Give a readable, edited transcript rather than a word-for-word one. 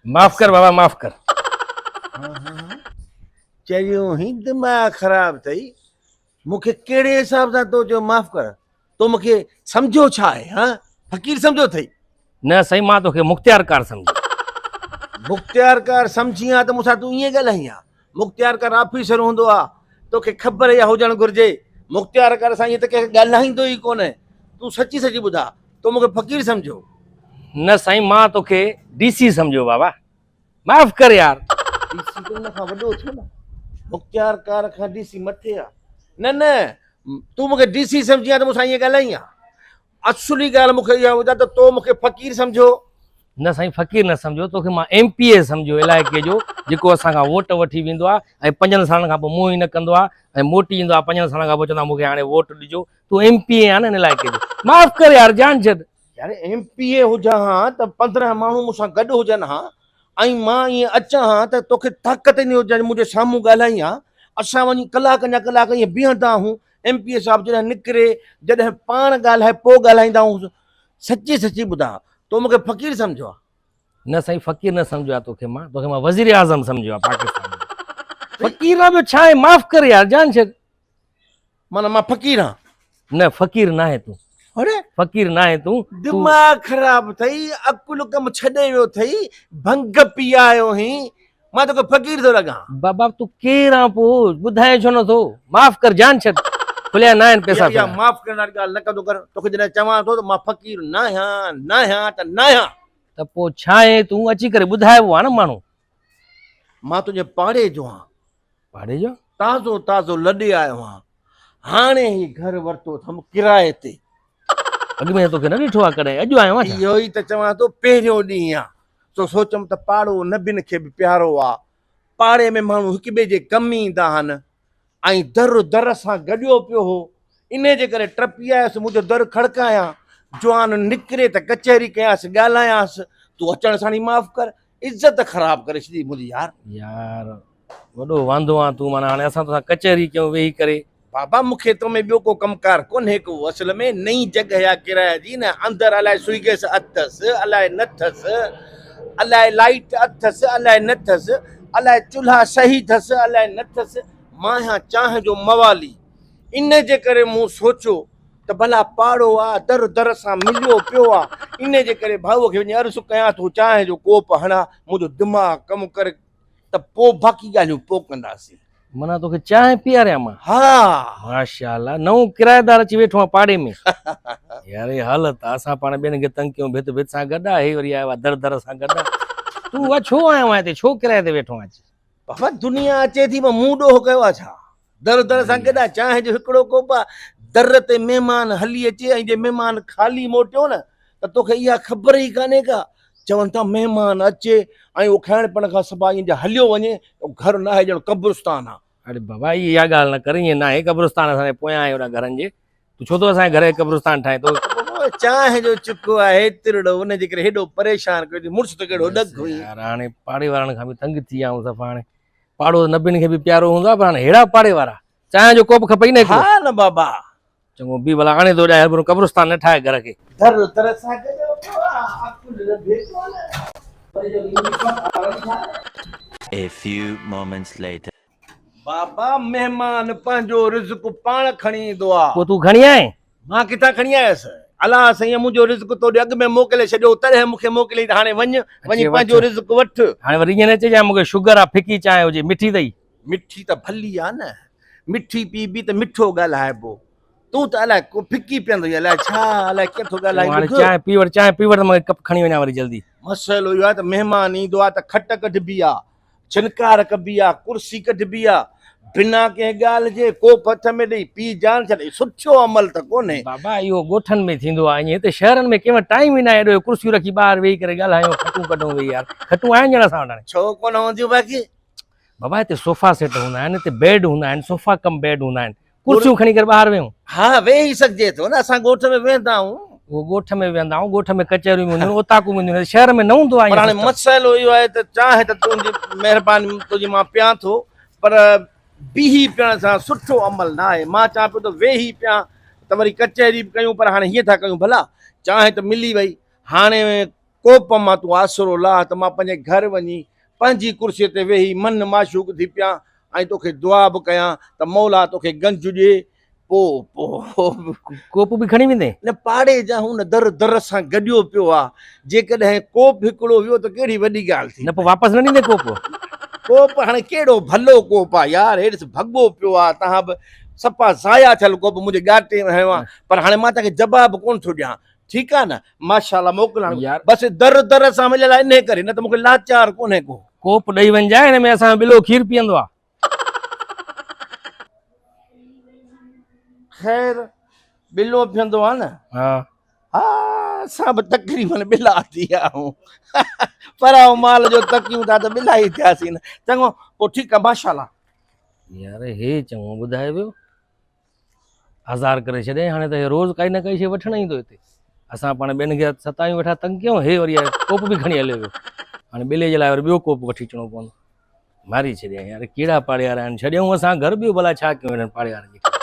معاف ڪر بابا معاف ڪر. چريو هين دماغ خراب اٿئي مون کي ڪهڙي حساب سان تو چيو معاف ڪر تو مون کي سمجهيو ڇا آهي ها فقير سمجهيو اٿئي. نه سائين مان توکي مختيارڪار سمجهيو. مختيارڪار سمجهين ها ته مون سان تون ائين ڳالهائين ها. مختيارڪار آفيسر هوندو آ توکي خبر اها هجڻ گهرجي مختيارڪار سان ائين ته ڪنهن کي ڳالهائيندو ئي ڪونه تون سچي سچي ٻڌاء تو مون کي فقير سمجهيو. نه سائين مان توکي ڊي سي سمجهيو بابا معاف ڪر يار. ڊي سي ته ان کان وڏو ٿيو نه مختيارڪار کان ڊي سي مٿي آ نه نه تون مون کي ڊي سي سمجهين ها ته مون سان ائين ڳالهائين ها اصلي ڳالهه مون کي اها ٻڌاء ته تو مون کي فقير سمجهيو؟ نه سائين فقير نه سمجهيو توکي مان ايم پي اي سمجهيو علائقي جو جيڪو اسان کان ووٽ وٺي ويندو آهي ۽ پنجن سالن کان پوء منهن ئي نه ڪندو آهي ۽ موٽي ايندو آهي پنجن سالن کان پوء چوندو آهي مون کي هاڻي ووٽ ڏجو تون ايم پي اي آهي نه هن علائقي جو معاف ڪر يار جان ڇڏ. يار ايم پي اي هجان ها ته 15 ماڻهو مون سان گڏ هجن ها ۽ مان ائين اچان ها ته توکي طاقت ئي نه هجي منهنجي سامهون ڳالهائين ها اسان وڃي ڪلاڪن جا ڪلاڪ ائين بيهندا آهيون ايم پي اي صاحب جڏهن نڪري جڏهن پاڻ ڳالهائي پوء ڳالهائيندا آهيون سچي سچي ٻڌاء تو مونکي فقير سمجهيو آ. نه سائين فقير نه سمجهيو آ توکي مان توکي مان وزير اعظم سمجهيو آ پاڪستان جو فقير نه ٻيو ڇا آهي معاف ڪر يار جان ڇڏ. معنيٰ مان فقير آن. نه فقير ناهي تون. اڙي. فقير ناهي تون. دماغ خراب اٿئي عقل ڪم ڇڏي ويو اٿئي ڀنگ پي آيو هين مان توکي فقير ٿو لڳان. بابا تون ڪير آن پوء ٻڌائين ڇو نٿو معاف ڪر جان ڇڏ کليا ناهن پئسا اها معاف ڪرڻ واري ڳالهه نه ڪندو ڪر توکي جڏهن چوان ٿو ته مان فقير ناهيان ناهيان ته ناهيان. ته پوء ڇا آهين تون اچي ڪري ٻڌائبو آ نه ماڻهو. مان تنهنجي پاڙي جو آهان. پاڙي جو؟ تازو تازو لڏي آيو آهان. هاڻي هي گهر ورتو اٿم ڪرائي تي. اڳ ۾ توکي نه ڏٺو آهي ڪڏهن، اڄ آيو آهين ڇا؟ اهو ئي ته چوان ٿو پهريون ڏينهن آ، سو سوچيم ته پاڙو نبين کي به پيارو آ. پاڙي ۾ ماڻهو هڪ ٻئي جي ڪم ايندا آهن ۽ در در سان گڏيو پيو هو. انهيء جي ڪري ٽپي آيس، منهنجو در کڙڪايان، جوان نڪري ته ڪچهري ڪيانس، ڳالهايانس، تون اچڻ ساڻ ئي معاف ڪر، عزت خراب ڪري ڇڏي منهنجي يار. يار وڏو واندو آن تون معنيٰ هاڻي اسان توسان ڪچهري ڪيون ويهي ڪري. بابا مون کي تو ۾ ٻيو ڪو ڪم ڪار ڪونهي ڪو اصل ۾ نئين جڳهه آ ڪرايه جي نه اندر الائي سوئي گئس اٿس الائي نه ٿس الائي لائيٽ اٿس الائي نه ٿس الائي چلها صحيح ٿس الائي نه ٿس مان آهيان چانهه جو موالي ان جي ڪري مون سوچيو ته ڀلا پاڙو آ در در سان مليو پيو آ ان جي ڪري ڀائوء کي وڃي عرض ڪيان ٿو چانهه جو ڪوپ هڻا منهنجو دماغ ڪم ڪري ته پوء باقي ڳالهيون پوء ڪنداسين. معنيٰ توکي چانهه پياريان مان. ها. ماشاء الله نئون ڪرائيدار اچي ويٺو آ پاڙي ۾. يار هي حالت آ اسان پاڻ ٻين کي تنگ ڪيون ڀت ڀت سان گڏ آ هي وري آيو آ در در سان گڏ آ. تون اها ڇو آيو آهين هتي ڇو ڪرائي تي ويٺو آهين اچي. بابا دنيا اچي ٿي مون ڏوهه ڪيو آ ڇا؟ در در سان گڏ آ چانهه جو هڪڙو ڪوپ آ در تي مهمان هلي اچي ۽ جي مهمان خالي موٽيو نه ته توکي اها خبر ئي ڪانهي ڪا چون ٿا مهمان اچي ۽ اهو کائڻ پيئڻ کان سواء ائين جي هليو وڃي ته گهر ناهي ڄڻ قبرستان آ. اڙي بابا اها ڳالهه نه ڪر ائين ناهي قبرستان اسان جي پويان آهي هوڏانهن گهرن جي تون ڇو ٿو اسان جي گهر کي قبرستان ٺاهين ٿو. بابا چانهه جو چڪو آهي هيترڙو ان جي ڪري هيڏو پريشان ڪيو اٿئي مڙس ته ڪهڙو ڏگهه هئين. يار هاڻي پاڙي وارن کان به تنگ ٿي ويا آهيون صفا هاڻي پاڙو ته نبين کي به پيارو هوندو آهي پر هاڻي ههڙا پاڙي وارا چانهه جو ڪوپ کپئي نه هڪڙو. ها نه بابا. چڱو بي ڀلا آڻي ٿو ڏيان هرڀرو قبرستان نه ٺاهي گهر کي. در در سان گڏيو پيو آ عقل لڀي ڪونه وري جو يونيفارم وارن ڇا. A few moments later. بابا مهمان پنهنجو رزق پاڻ کڻي ايندو آ. پوء تون کڻي آئين؟ مان ڪٿان کڻي آيس؟ الله سائينء منهنجو رزق تو ڏي اڳ ۾ موڪلي ڇڏيو، تڏهن مون کي موڪليائين ته هاڻي وڃ، وڃي پنهنجو رزق وٺ. هاڻي وري ائين نه چئجانء مون کي شگر آ، ڦڪي چانهه هجي، مٺي اٿئي؟ مٺي ته ڀلي آ نه، مٺي پيئبي ته مٺو ڳالهائبو. تون ته الائي ڪو ڦڪي پيئندو آهين، الائي ڇا، الائي ڪيئن ٿو ڳالهائين. هاڻي چانهه پي وٺ، چانهه پي وٺ ته مان ڪپ کڻي وڃان وري جلدي. مسئلو اهو آهي ته مهمان ايندو آ ته کٽ ڪڍبي آ، ڇنڪار ڪبي آ، ڪرسي ڪڍبي آ، بنا ڪنهن ڳالهه جي ڪوپ هٿ ۾ ڏئي پي جان ڇڏ، سٺو عمل ته ڪونهي. بابا اهو ڳوٺن ۾ ٿيندو آ ائين هتي شهرن ۾ ڪنهن وٽ ٽائيم ئي ناهي ايڏو ڪرسيون رکي ٻاهر ويهي ڪري ڳالهايون کٽون ڪڍون ويهي يار کٽون آهن ڄڻ اسان وٽ هاڻي. ڇو ڪونه هونديون باقي. بابا هتي صوفا سيٽ هوندا آهن هتي بيڊ هوندا آهن صوفا ڪم بيڊ هوندا آهن ڪرسيون کڻي ڪري ٻاهر ويهون. ها ويهي سگهجي ٿو نه اسان ڳوٺ ۾ ويهندا آهيون. اهو ڳوٺ ۾ ويهندا آهيون ڳوٺ ۾ ڪچهريون به هونديون آهن اوطاقون به هونديون آهن شهر ۾ نه هوندو آهي پر هاڻي مسئلو اهو آهي ته چانهه ته تنهنجي مهرباني تنهنجي مان پيان ٿو پر بيهي پيئڻ سان سٺو عمل نه آهي مان چوان پيو ته ويهي پيان ته وري ڪچهري به ڪيون پر هاڻي هيئن ٿا ڪيون ڀلا چانهه ته ملي وئي هاڻي ڪوپ مان تون آسرو لاهه ته مان پنهنجي گهر وڃي پنهنجي ڪرسيء تي ويهي من معشوق ٿي پيان ۽ توکي دعا به ڪيان ته مولا توکي گنج ڏي. پوء پوء ڪوپ به کڻي ويندين؟ نه پاڙي جا هن در در سان گڏيو پيو آ. جيڪڏهن ڪوپ هڪڙو ويو ته ڪهڙي وڏي ڳالهه ٿي. نه پوء واپس نه ڏيندين ڪوپ؟ ڪوپ هاڻي ڪهڙو ڀلو ڪوپ آ يار، هيڏس ڀڳو پيو آ، تهان به صفا ضايع ٿيل ڪوپ منهنجي ڳاٽي ۾ هنيو آ، پر هاڻي مان توهان کي جواب ڪونه ٿو ڏيان. ٺيڪ آ نه ماشاءالله موڪل هاڻي يار بس در در سان مليل آ انهي ڪري نه ته مونکي لاچار ڪونهي ڪو. ڪوپ ڏئي وڃجانء هن ۾ اسان جو ٻلو کير پيئندو آ. خير ٻلو پيئندو آ نه. ها. ها اسان به تقريبن ٻلا ٿي ويا آهيون پرائو مال جو تڪيون ٿا ته ٻلا ئي ٿياسين نه. چڱو پوء ٺيڪ آ ماشاءالله. يار هي چڱو ٻڌائي ويو. آزار ڪري ڇڏيائين هاڻي ته هي روز ڪائي نه ڪائي شيء وٺڻ ايندو هتي اسان پاڻ ٻين کي ستايون ويٺا تنگ ڪيون هي وري ڪوپ به کڻي هليو ويو هاڻي ٻلي جي لاء وري ٻيو ڪوپ وٺي اچڻو پوندو ماري ڇڏيائين يار ڪيڙا پاڙي وارا آهن ڇڏيائون اسان گهر ٻيو ڀلا ڇا ڪيون هنن پاڙي وارن جي.